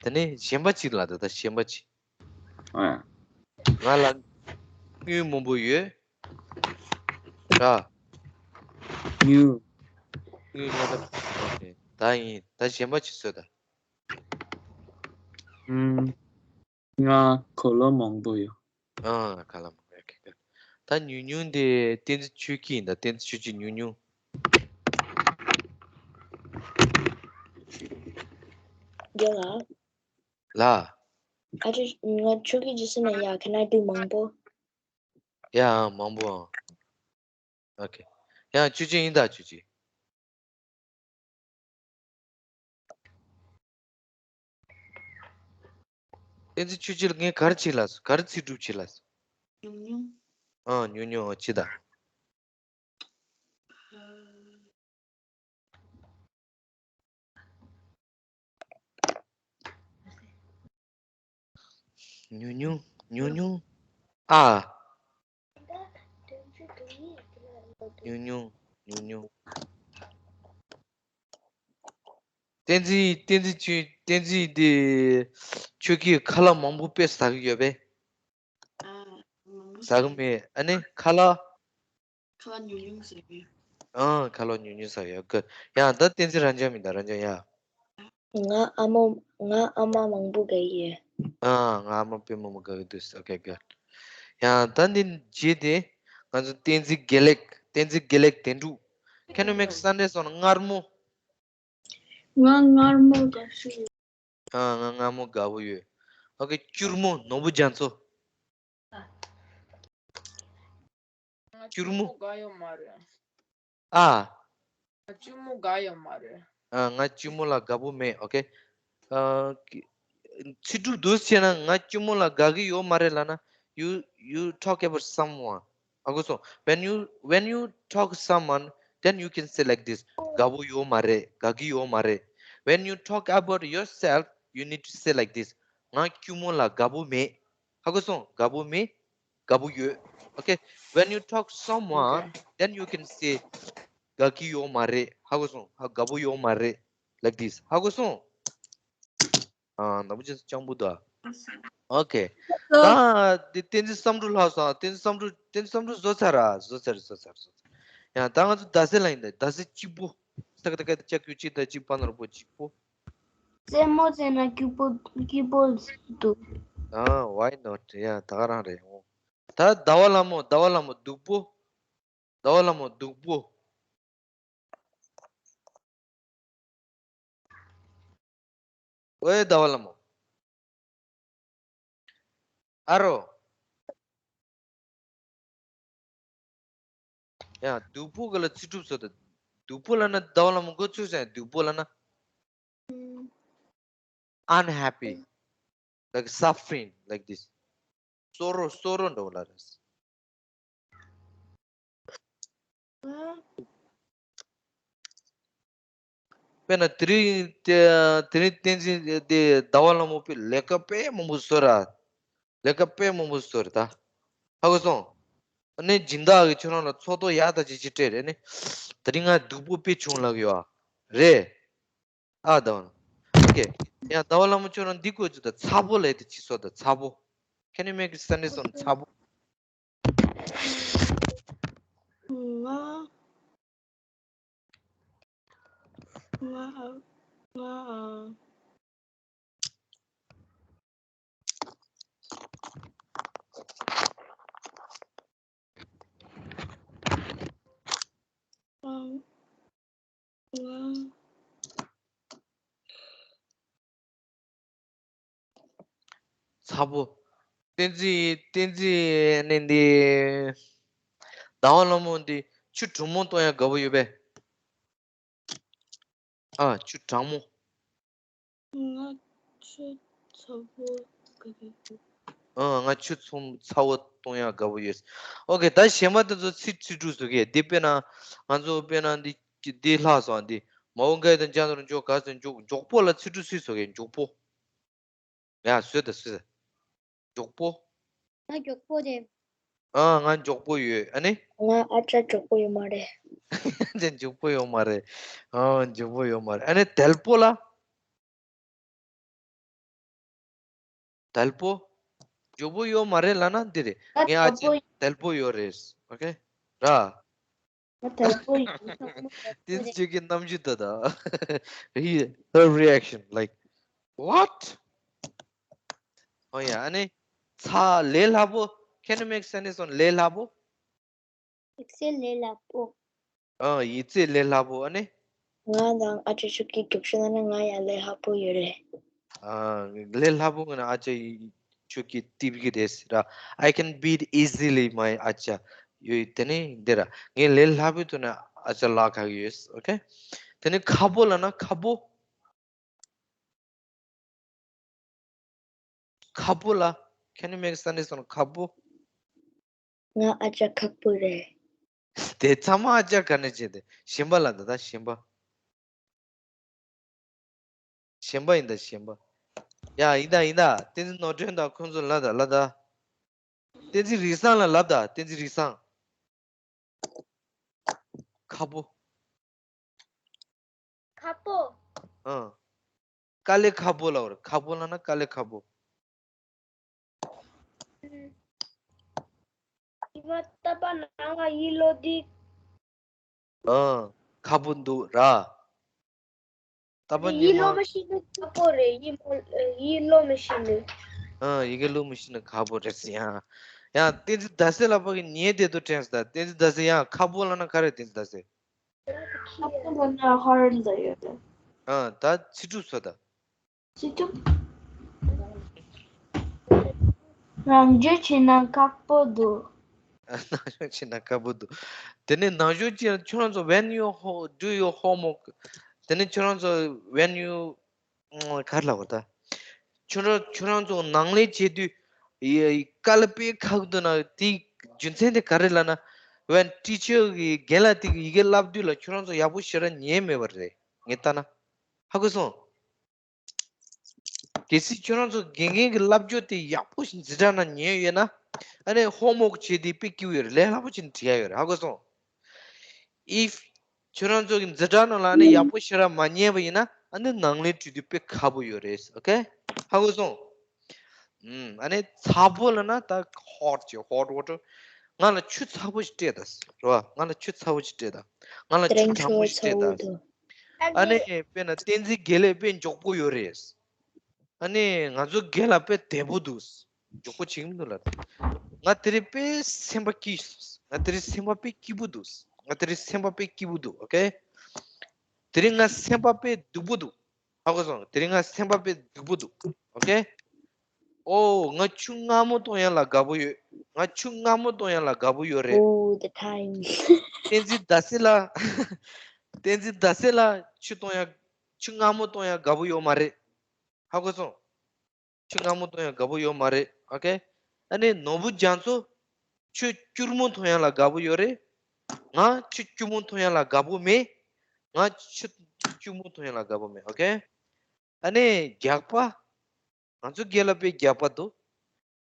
དེ་ནས་གཞན་པ་གཅིག་ལ། ད་ལྟ་གཞན་པ་གཅིག་ཨ། ང་ལ་དངུལ་མང་པོ་ཡོད། ར། དངུལ། དངུལ་ལ་ད། ད་ཡིན། ད་གཞན་པ་གཅིག་བཟོས་ད། ཨུམ། ང་གོས་ལོག་མང་པོ་ཡོད། ཨ། གོས་ལོག་མང་པོ་ཡོད། ཨོ་ཁེ། ད་ཉུང་ཉུང་དེ་བསྟན་འཛིན་ཆོས་སྐྱིད་ཡིན་ད། བསྟན་འཛིན་ཆོས་སྐྱིད་ཉུང་ཉུང་། རྒན་ལགས། ལགས། ཨ་ཅོ། ང་ཆོས་སྐྱིད་ཀྱིས་ཟེར་ན་ཡ། Can I do མང་པོ། ཡ། མང་པོ། ཨོ་ཁེ། ཡ། ཆོས་སྐྱིད་ཡིན་ད། ཆོས་སྐྱིད། བསྟན་འཛིན་ཆོས་སྐྱིད་ལ་ངས་ག་རེ་བྱེད་ལབ་སོང་། ག་རེ་ཚིག་གྲུབ་བྱེད་ལབ་སོང་། ཉུང་ཉུང་། ཨ། ཉུང་ཉུང་། ཨ། བྱེད་ད། ཉུང་ཉུང་། ཉུང་ཉུང་། ཨ། ཉུང་ཉུང་། ཉུང་ཉུང་། བསྟན་འཛིན། བསྟན་འཛིན་ཆོས། བསྟན་འཛིན་དེ་ཆོས་སྐྱིད་ཁ་ལག་མང་པོ་དཔེ་ཟ་གི་ཡོད་པས། ཨ། མང་པོ་ཟ་གི་མེད། ཨ་ནི་ཁ་ལག་ཁ་ལག་ཉུང་ཉུང་ཟ་གི་ཡོད། ཨ། ཁ་ལག་ཉུང་ཉུང་ཟ་གི་ཡོད། གི། ཡང་ད་བསྟན་འཛིན་རབ་འབྱམས་ཡིན་ད། རབ་འབྱམས་ཡ། ང་ཨ་མ། ང་ཨ་མ་མང་པོ་དགའ་གི་ཡོད། ཨ། ང་ཨ་མ་དཔེ་མང་པོ་དགའ་གི་འདུག་ཨོ་ཁེ། གི། ཡང་ད་འདི་རྗེས་དེ་ང་ཚོ་བསྟན་འཛིན་དགེ་ལེགས། བསྟན་འཛིན་དགེ་ལེགས་དོན་གྲུབ། Can you make sentence on མངར་མོ། ང་མངར་མོ་དགའ་ཤོས་ཡོད། ཨ། ང་མངར་མོ་དགའ་པོ་ཡོད། ཨོ་ཁེ། སྐྱུར་མོ། ནོར་བུ་རྒྱ་མཚོ། ང་སྐྱུར་མོ། སྐྱུར་མོ་དགའ་ཡོད་མ་རེད། ཨ། ང་སྐྱུར་མོ་དགའ་ཡོད་མ་རེད། ཨ། ང་སྐྱུར་མོ་ལ་དགའ་པོ་མེད། ཨོ་ཁེ། ཨ། ཚིག་གྲུབ་འདུག་སེ་བྱས་ན། ང་སྐྱུར་མོ་ལ་དགའ་གི་ཡོད་མ་རེད་ལབ་ན། you you talk about someone. ཧ་གོ་སོང་། When you, when you talk someone, then you can say like this. དགའ་པོ་ཡོད་མ་རེད། དགའ་གི་ཡོད་མ་རེད། When you talk about yourself, you need to say like this. ང་སྐྱུར་མོ་ལ་དགའ་པོ་མེད། ཧ་གོ་སོང་། དགའ་པོ་མེད། དགའ་པོ་ཡོད། ཨོ་ཁེ། When you talk someone, okay, then you can say དགའ་གི་ཡོད་མ་རེད། ཧ་གོ་སོང་། ཧ། དགའ་པོ་ཡོད་མ་རེད། Like this. ཧ་གོ་སོང་། ཨ། ནོར་བུ་ཅན་སུ་སྤྱང་པོ་འདུག་ཨ། Okay. ད་འདི་བསྟན་འཛིན་བསམ་གྲུབ་ལྷག་སོང་། བསྟན་འཛིན་བསམ་གྲུབ། བསྟན་འཛིན་བསམ་གྲུབ་བཟོ་ཚར་ར། བཟོ་ཚར་བཟོ་ཚར་བཟོ་ཚར། ཡང་ད་ང་ཚོ་ཟླ་ཟེར་ལ་ཡིན་ད། ཟླ་ཟེར་གཅིག་པོ། ས་ཀ་ད་ཀ་ད་ཅ་གུ་གཅིག་ད་གཅིག་པ་ན་རོ་པོ་གཅིག་པོ། རྩེད་མོ་རྩེ་ན་སྐྱིད་པོ་སྐྱིད་པོ་འདུག་ཨ། Why not? ཡ། ད་ག་རང་རེད། འོ། ད་ཟླ་བ་ལྷ་མོ། ཟླ་བ་ལྷ་མོ་སྡུག་པོ། ཟླ་བ་ལྷ་མོ་སྡུག་པོ། ཝེ་ཟླ་བ་ལྷ་མོ། ཨ་རོ། ཡ། སྡུག་པོ་ག་ལ་ཚིག་གྲུབ་བཟོ་ད། སྡུག་པོ་ལབ་ན་ཟླ་བ་ལྷ་མོ་འགོ་ཚུགས་ཟེར། སྡུག་པོ་ལབ་ན། Unhappy, like suffering, like this. སོ་རོ། སོ་རོ་འདྲ་བོ་ལ་རེད། དཔེར་ན་དེ་རིང་དེ་དེ་རིང་བསྟན་འཛིན་དེ་ཟླ་བ་ལྷ་མོ་པས་ལས་ཀ་དཔེ་མང་པོ་བཟོས་ར། ལས་ཀ་དཔེ་མང་པོ་བཟོས་ར་ད། ཧ་གོ་སོང་། ཨ་ནི་སྦྱིན་བདག་གིས་ཁྱོད་རང་ལ་ཚོགས་གཏོགས་ཡག་ད་ཅིག་ཅིག་སྤྲད་རེད། ཨ་ནི་དེ་རིང་ང་སྡུག་པོ་དཔེ་བྱུང་ལབ་ཡོད་ཨ། རེད། ཨ། ཟླ་བ་ལྷ། Okay. ཡང་ཟླ་བ་ལྷ་མོ་ཁྱོད་རང་འདི་བཀོད་ཅིག་ད། ཚ་པོ་ལབ་དེ་ཅིག་བཟོ་ད། ཚ་པོ། Can you make a sentence on ཚ་པོ? ང་ང་ང་ཨ། ཨ། ང་། ཚ་པོ། བསྟན་འཛིན། བསྟན་འཛིན་ནི་འདི། ཟླ་བ་ལྷ་མོ་འདི་ཆུ་གྲང་མོ་གཏོང་ཡག་དགའ་པོ་ཡོད་པས། ཨ། ཆུ་གྲང་མོ། ང་ཆུ་ཚ་པོ་དགའ་པོ་ཡོད། ཨ། ང་ཆུ་ཚོ་ཚ་པོ་གཏོང་ཡག་དགའ་པོ་ཡོད། Okay. ད་གཞན་པ་དེ་ཚོ་ཚིག་ཚིག་གྲུབ་བཟོ་གི། འདི་དཔེར་ན་ང་ཚོ་དཔེར་ན་འདི་འདི་ལྷག་སོང་། འདི་མ་འོངས་འགའ་དང་ཅང་དང་འཇོག་ག་ཟེར། མགྱོགས་མགྱོགས་པོ་ལ་ཚིག་གྲུབ་སུས་བཟོ་གི། མགྱོགས་པོ། ཡ། བཟོས་ད། བཟོས་ད། མགྱོགས་པོ། ང་མགྱོགས་པོ་རེད། ཨ། ང་མགྱོགས་པོ་ཡོད། ཨ་ནི། ང་ཨ་ཅག་མགྱོགས་པོ་ཡོད་མ་རེད། ཅག་མགྱོགས་པོ་ཡོད་མ་རེད། ཨ། མགྱོགས་པོ་ཡོད་མ་རེད། ཨ་ནི་དལ་པོ་ལ། དལ་པོ། མགྱོགས་པོ་ཡོད་མ་རེད་ལབ་ན་འདི་རེད། ང་ངའི་ཨ་ཅག་དལ་པོ་དལ་པོ་ཡོད་རེད། Okay. ར། ང་དལ་པོ་ཡིན། དེ་ཚོ་ཁྱོད་ཀྱི་རྣམ་འགྱུར་ད་ད། He, her reaction, like, what? Oh yeah. ཨ་ནི། ཚ། ལས་སླ་པོ། Can you make sentence on ལས་སླ་པོ? ཡིག་ཚད་ལས་སླ་པོ། ཨ། ཡིག་ཚད་ལས་སླ་པོ། ཨ་ནི། ང་དང་ཨ་ཅག་ཁྱོད་ཀྱིས་རྒྱབ་སྐྱོར་གནང་ན་ང་ཡང་ལས་སླ་པོ་ཡོད་རེད། ཨ། ལས་སླ་པོ་ངོས་ནས་ཨ་ཅག་ཁྱོད་ཀྱིས་རྟིབ་ཀྱི་རེད་ཟེར་ར། I can beat easily my ཨ་ཅག་ཡོད། དེ་ནས་འདི་ར། ངས་ལས་སླ་པོའི་ཐོག་ནས་ཨ་ཅག་ལག་ཁག་གི་ཡོད། Okay. དེ་ནས་ཁག་པོ་ལབ་ན་ཁག་པོ། ཁག་པོ་ལ། Can you make sentence on ཁག་པོ? ང་ཨ་ཅག་ཁག་པོ་རེད། དེ་ཚང་མ་ཨ་ཅག་ག་ནས་བྱས་ཏེ། གཞན་པ་ལ་ད་ད་གཞན་པ། གཞན་པ་ཡིན་ད་གཞན་པ། ཡ། ཡིན་ད་ཡིན་ད། བསྟན་འཛིན་ནོར་སྒྲོན་དང་ཁོང་ཚོ་ལབ་ད་ལབ་ད། བསྟན་འཛིན་རིག་བཟང་ལ་ལབ་ད། བསྟན་འཛིན་རིག་བཟང་། ཁག་པོ། ཁག་པོ། ཨ། དཀའ་ལས་ཁག་པོ་ལབ་རེད། ཁག་པོ་ལབ་ན་དཀའ་ལས་ཁག་པོ། ཨ། ཉི་མ་རྟག་པར་ནང་ལ་ཡིད་བློ་འདི། ཨ། ཁག་པོ་འདུག་ར། རྟག་པར་ཉི་མ། ཡིད་བློ་མ་ཤེས་ན་ཁག་པོ་རེད། ཡིད་མ་ཡིད་བློ་མ་ཤེས་ན། ཨ། ཡི་གེ་བློ་མ་ཤེས་ན་ཁག་པོ་རེད་ཟེར་ཡ། ཡང་བསྟན་འཛིན་ཟླ་ཟེར་ལགས་ཕ་གི་ཉལ་བསྡད་དུས་དྲན་སོང་། ད་བསྟན་འཛིན་ཟླ་ཟེར་ཡང་ཁག་པོ་ལབ་ན་ག་རེ། བསྟན་འཛིན་ཟླ་ཟེར། ཁག་པོ་ལབ་ན་hard ལབ་ཡོད་རེད། ཨ། ད་ཚིག་གྲུབ་བཟོ་ད། ཚིག་གྲུབ། ནང་ཞོགས་བྱས་ན་ཁག་པོ་འདུག་ནང་ཞོགས་བྱས་ན་ཁག་པོ་འདུག་དེ་ནས་ནང་ཞོགས་བྱས་ན། ཁྱོད་རང་ཚོ་when you ho- do your homework, དེ་ནས་ཁྱོད་རང་ཚོ་when you ག་རེ་ལབ་དགོས་ད། ཁྱོད་རང་ཁྱོད་རང་ཚོ་ནང་ལས་བྱེད་དུས་ཡི་དཀའ་ལས་དཔེ་ཁག་འདུག་ན། དེའི་རྒྱུ་མཚན་དེ་ག་རེ་ལབ་ན། When teacher གིས་རྒན་ལགས་དེ་གིས་ཡི་གེ་བསླབ་དུས་ལ་ཁྱོད་རང་ཚོ་ཡག་པོ་ཞེ་དྲག་ཉན་མེད་པ་རེད། ངས་ལྟ་ན། ཧ་གོ་སོང་། གལ་སྲིད་ཁྱོད་རང་ཚོ་དགེ་རྒན་གྱི་བསླབ་བྱ་དེ་ཡག་པོ་ཞིག་འཛིན་གྲྭ་ནང་ཉན་ཡོད་ན། ཨ་ནི་homework བྱེད་དེ་དཔེ་སྐྱིད་པོ་ཡོད་རེད། ལས་སླ་པོ་ཅིག་བྲིས་ཡ་ཡོད་རེད། ཧ་གོ་སོང་། If ཁྱོད་རང་ཚོ་གི་འཛིན་གྲྭ་ནང་ལ་ཨ་ནི་ཡག་པོ་ཞེ་དྲག་མ་ཉན་པ་ཡིན་ན། ཨ་ནི་ནང་ལས་བྲིས་དུས་དཔེ་ཁག་པོ་ཡོད་རེད། ཨོ་ཁེ། ཧ་གོ་སོང་། ཨུམ། ཨ་ནི་ཚ་པོ་ལབ་ན་ད་ཧོཊ་ཅིག་ཧོཊ་ཝོ་ཊར། ང་ལ་ཆུ་ཚ་པོ་ཞིག་སྤྲད་དང་། རེད་བ། ང་ལ་ཆུ་ཚ་པོ་ཞིག་སྤྲད་དང་། ང་ལ་ཆུ་གྲང་མོ་ཞིག་སྤྲད་དང་། ཨ་ནི་དཔེར་ན་བསྟན་འཛིན་དགེ་ལེགས་དཔེ་མགྱོགས་པོ་ཡོད་རེད། ཨ་ནི་ང་ཚོ་རྒན་ལགས་དཔེ་བདེ་པོ་འདུག་མགྱོགས་པོ་བྱེད་ཀྱི་མི་འདུག་ལབ། ང་དེ་རིང་དཔེ་སེམས་པ་སྐྱིད། ང་དེ་རིང་སེམས་པ་དཔེ་སྐྱིད་པོ་འདུག་ང་དེ་རིང་སེམས་པ་དཔེ་སྐྱིད་པོ་འདུག་ཨོ་ཁེ། དེ་རིང་ང་སེམས་པ་དཔེ་སྡུག་པོ་འདུག་ཧ་གོ་སོང་། དེ་རིང་ང་སེམས་པ་དཔེ་སྡུག་པོ་འདུག་ཨོ་ཁེ། ཨོ། ང་ཆུ་མངར་མོ་འཐུང་ཡ་ལ་དགའ་པོ་ཡོད། ང་ཆུ་མངར་མོ་འཐུང་ཡ་ལ་དགའ་པོ་ཡོད་རེད། Oh, the time. བསྟན་འཛིན་ཟླ་གསལ་ལགས། བསྟན་འཛིན་ཟླ་གསལ་ལགས་ཆུ་འཐུང་ཡ། ཆུ་མངར་མོ་འཐུང་ཡ་དགའ་པོ་ཡོད་མ་རེད། ཧ་གོ་སོང་། ཆུ་མངར་མོ་འཐུང་ཡ་དགའ་པོ་ཡོད་མ་རེད། ཨོ་ཁེ། ཨ་ནི་ནོར་བུ་རྒྱ་མཚོ་ཆུ་སྐྱུར་མོ་འཐུང་ཡ་ལ་དགའ་པོ་ཡོད་རེད། ང་ཆུ་སྐྱུར་མོ་འཐུང་ཡ་ལ་དགའ་པོ་མེད། ང་ཆུ་སྐྱུར་མོ་འཐུང་ཡ་ལ་དགའ་པོ་མེད། ཨོ་ཁེ། ཨ་ནི་རྒྱགས་པ། ང་ཚོ་རྒན་ལགས་དཔེ་རྒྱགས་པ་འདུག་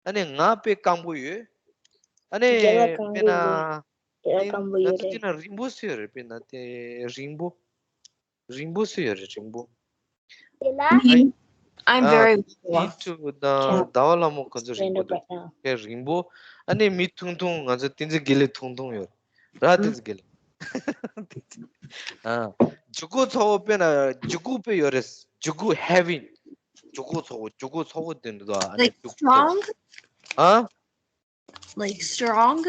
ཨ་ནི་ང་དཔེ་སྐམ་པོ་ཡོད། ཨ་ནི་རྒན་ལགས་སྐམ་དཔེར་ན། པོ་ཡོད། རྒན་ལགས་སྐམ་པོ་ཡོད་ང་ཚོ་རེད། དེ་ན་རིང་པོ་སུ་ཡོད་རེད། དཔེར་ན་དེ་རིང་པོ། རིང་པོ་སུ་ཡོད་རེད། རིང་པོ། རྒན་ལགས། ཨ། I'm very tall. མི་ཐུག་དང་ཟླ་བ་ལྷ་མོ་ཁོ་ཚོ་རིང་པོ་འདུག་ཁོ་རིང་པོ། ཨ་ནི་མི་ཐུང་ཐུང་ང་ཚོ་བསྟན་འཛིན་དགེ་ལེགས་ཐུང་ཐུང་ཡོད་ར། བསྟན་འཛིན་དགེ་ལེགས། ཨ། ཇུ་གུ་ཚ་བོ་དཔེར་ན་ཇུ་གུ་དཔེ་ཡོད་རེད། ཇུ་གུ་ཧེ་བི། ཇུ་གུ་ཚ་བོ། ཇུ་གུ་ཚ་བོ་དེ་འདུག་ཨ་ནི་Like ཇུ་གུ་strong? ཨ། Like strong?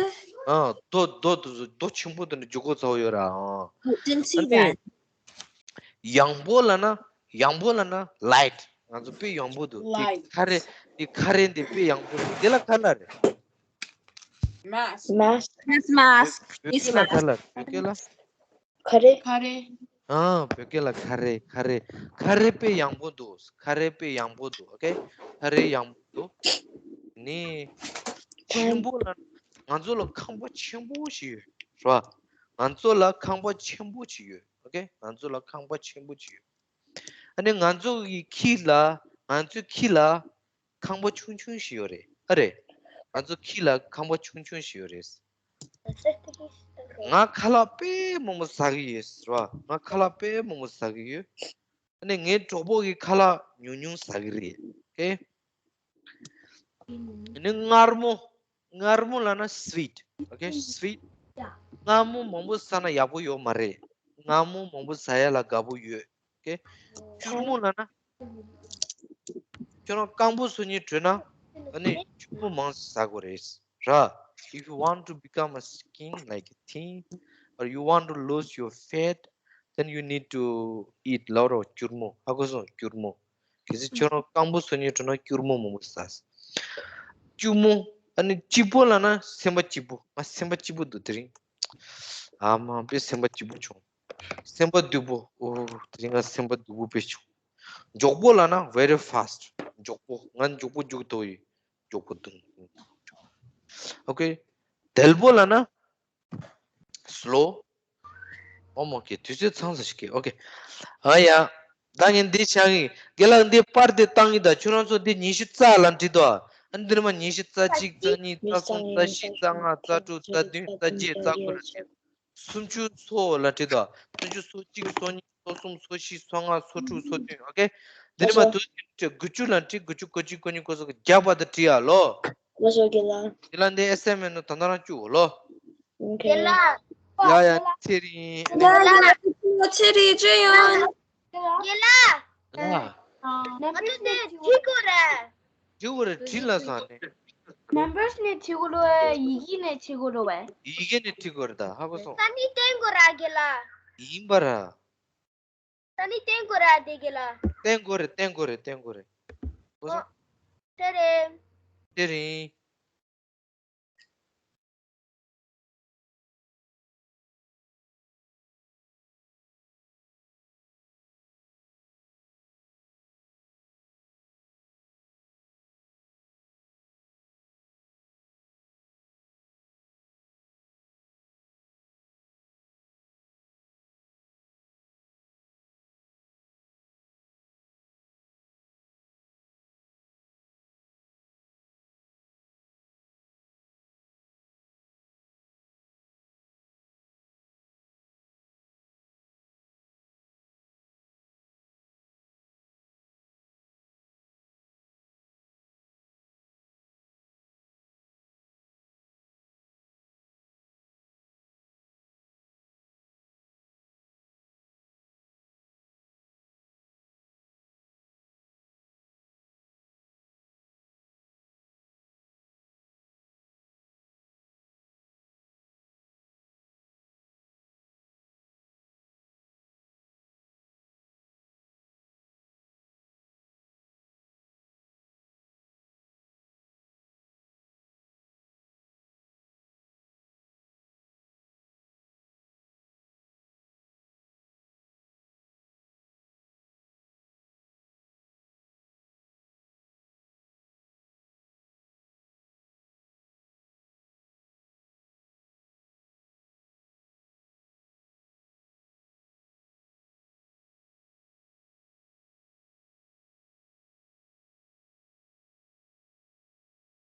ཨ། རྡོ་རྡོ་དེ་ཚོ་རྡོ་ཆེན་པོ་དེ་འདྲ་ཇུ་གུ་ཚ་བོ་ཡོད་ར། ཨ། Oh, didn't see ཨ་ནི་that. ཡང་པོ་ལབ་ན། ཡང་པོ་ལབ་ན་ལའིཊ། ང་ཚོ་དཔེ་ཡང་པོ་འདུག་དེ་Light. ཁ་རེ། དེ་ཁ་རེ་འདི་དཔེ་ཡང་པོ་འདུག་དེ་ལ་ག་རེ་ལབ་རེད། Mask. Mask. Yes, mask. བོད་སྐད་ལ་ག་རེ་ལབ་རེད། བོད་སྐད་ལ། ཁ་རེ། ཁ་རེ། ཨ། བོད་སྐད་ལ་ཁ་རེ། ཁ་རེ། ཁ་རེ་དཔེ་ཡང་པོ་འདུག་ཁ་རེ་དཔེ་ཡང་པོ་འདུག་ཨོ་ཁེ། ཁ་རེ་ཡང་པོ་འདུག་ནི། ཆེན་པོ་ལ། ང་ཚོ་ལ་ཁང་པ་ཆེན་པོ་ཞིག་ཡོད་རེད་བ། ང་ཚོ་ལ་ཁང་པ་ཆེན་པོ་ཞིག་ཡོད། ཨོ་ཁེ། ང་ཚོ་ལ་ཁང་པ་ཆེན་པོ་ཞིག་ཡོད། ཨ་ནི་ང་ཚོ་གི་ཁྱི་ལ། ང་ཚོའི་ཁྱི་ལ་ཁང་པ་ཆུང་ཆུང་ཞིག་ཡོད་རེད། ཨ་རེད། ང་ཚོ་ཁྱི་ལ་ཁང་པ་ཆུང་ཆུང་ཞིག་ཡོད་རེད། ང་ཁ་ལག་དཔེ་མང་པོ་ཟ་གི་ཡོད་རེད་བ། ང་ཁ་ལག་དཔེ་མང་པོ་ཟ་གི་ཡོད། ཨ་ནི་ངའི་གྲོགས་པོ་གི་ཁ་ལག་ཉུང་ཉུང་ཟ་གི་རེད། ཨོ་ཁེ། ཨ་ནི་མངར་མོ། མངར་མོ་ལབ་ན་སི་ཝིཊ། ཨོ་ཁེ། སི་ཝིཊ། མངར་མོ་མང་པོ་ཟ་ན་ཡག་པོ་ཡོད་མ་རེད། མངར་མོ་མང་པོ་ཟ་ཡ་ལ་དགའ་པོ་ཡོད། ཨོ་ཁེ། སྐྱུར་མོ་ལབ་ན། ཁྱོད་རང་སྐམ་པོ་བཟོ་སྙིང་བྲོ་ན། ཨ་ནི་སྐྱུར་མོ་མང་ཙམ་ཟ་དགོས་རེད། ར། If you want to become a skin like a thin, or you want to lose your fat, then you need to eat lot of སྐྱུར་མོ། ཧ་གོ་སོང་། སྐྱུར་མོ། གལ་སྲིད་ཁྱོད་རང་སྐམ་པོ་བཟོ་སྙིང་བྲོ་ན་སྐྱུར་མོ་མང་པོ་ཟ། སྐྱུར་མོ། ཨ་ནི་སྐྱིད་པོ་ལབ་ན་སེམས་པ་སྐྱིད་པོ། ང་སེམས་པ་སྐྱིད་པོ་འདུག་དེ་རིང་། ཨ་མ་དཔེ་སེམས་པ་སྐྱིད་པོ་བྱུང་། སེམས་པ་སྡུག་པོ། ཨོ། དེ་རིང་ང་སེམས་པ་སྡུག་པོ་དཔེ་བྱུང་། མགྱོགས་པོ་ལབ་ན་very fast. མགྱོགས་པོ། ང་མགྱོགས་པོ་རྒྱུག་ཐུབ་ཡོད། མགྱོགས་པོ་འདུག་ཨོ་ཁེ། དལ་པོ་ལབ་ན་slow. ཨོ་མ་ཨོ་ཁེ། དུས་ཚོད་ཚང་ས་ཞིག་གི། ཨོ་ཁེ། ཨ་ཡ། ད་ངས་འདི་བྱ་གི། རྒན་ལགས་འདི་པར་དེ་བཏང་གི། ད་ཁྱོད་རང་ཚོ་འདི་ཉི་ཤུ་རྩ་ལ་བྲིས་དོ། ཨ་ནི་འདི་ནས་མར་ཉི་ཤུ་རྩ་གཅིག་རྩ་གཉིས་རྩ་གསུམ་རྩ་བཞི་རྩ་ལྔ་རྩ་དྲུག་རྩ་བདུན་རྩ་བརྒྱད་རྩ་དགུ་ལ་བྲིས། སུམ་ཅུ་སོ་ལ་བྲིས་དོ། སུམ་ཅུ་སོ་གཅིག་སོ་གཉིས་སོ་གསུམ་སོ་བཞི་སོ་ལྔ་སོ་དྲུག་སོ་བདུན། ཨོ་ཁེ། འདི་ནས་མར་དུ་དགུ་བཅུ་ལ་བྲིས། དགུ་བཅུ་གོ་གཅིག་གོ་གཉིས་གོ་གསུམ་བརྒྱ་བར་དུ་བྲིས་ཡ་ལོ། ལགས་སོ་རྒན་ལགས། དེ་ལ་འདི་ཨེ་སའི་མེན་ནོ་ད་ལྟ་རང་བཅུག་ལོ། ཨོ་ཁེ། རྒན་ལགས། ཡ་ཡ། ཚེ་རིང་། རྒན་ལགས། ཚེ་རིང་བཅུག་ཡོད། རྒན་ལགས། ཡ། ང་ཚོ་དེ་བྲིས་དགོས་རེད། བྲིས་དགོས་རེད། བྲིས་ལ་ཟ་ནས། Numbers ནས་བྲིས་དགོས་རེད། ཡི་གེ་ནས་བྲིས་དགོས་རེད། ཡི་གེ་ནས་བྲིས་དགོས་རེད་ད། ཧ་གོ་སོང་། ས་གནས་བསྟན་དགོས་རེད་རྒན་ལགས། ཡིན་པ་ར། ས་གནས་བསྟན་དགོས་རེད་དེ་རྒན་ལགས། བསྟན་དགོས་རེད། བསྟན་དགོས་རེད། བསྟན་དགོས་རེད། གོ་སོང་། ཨོ། ཚེ་རིང་། ཚེ་རིང་།